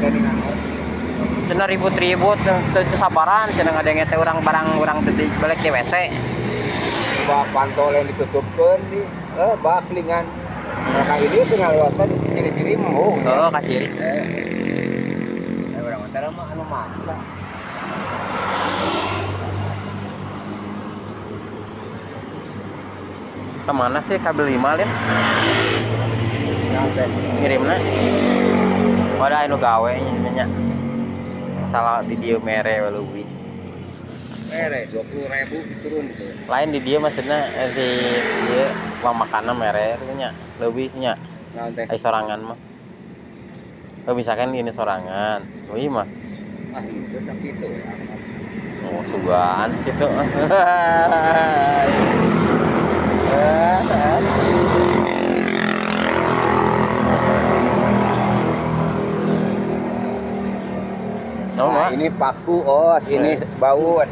geuningan. Cenah ribut-ribut teu sabaran cenah ngadenge teh urang barang urang teh balik di WC. Coba pantol yang ditutupkeun di baklingan. Nah, ini tinggal lewat kan ciri-ciri mau. Oh, ka ciri. Urang mah mah anu maksa. Kemana sih kabel 5 lin? Teh. Ngirimna. Pada anu gawe nya. Masalah di dieu mere we leuwih. Mere 20.000 turun tuh. Lain di dieu maksudnya si ieu uang makanna mere nya leuwih nya. Naon teh? Ai sorangan mah. Oh, misalkan gini sorangan. Oh iya mah. Ah, itu sakitu ya. Oh, sugan gitu. Nah, ini paku, oh, ini baut.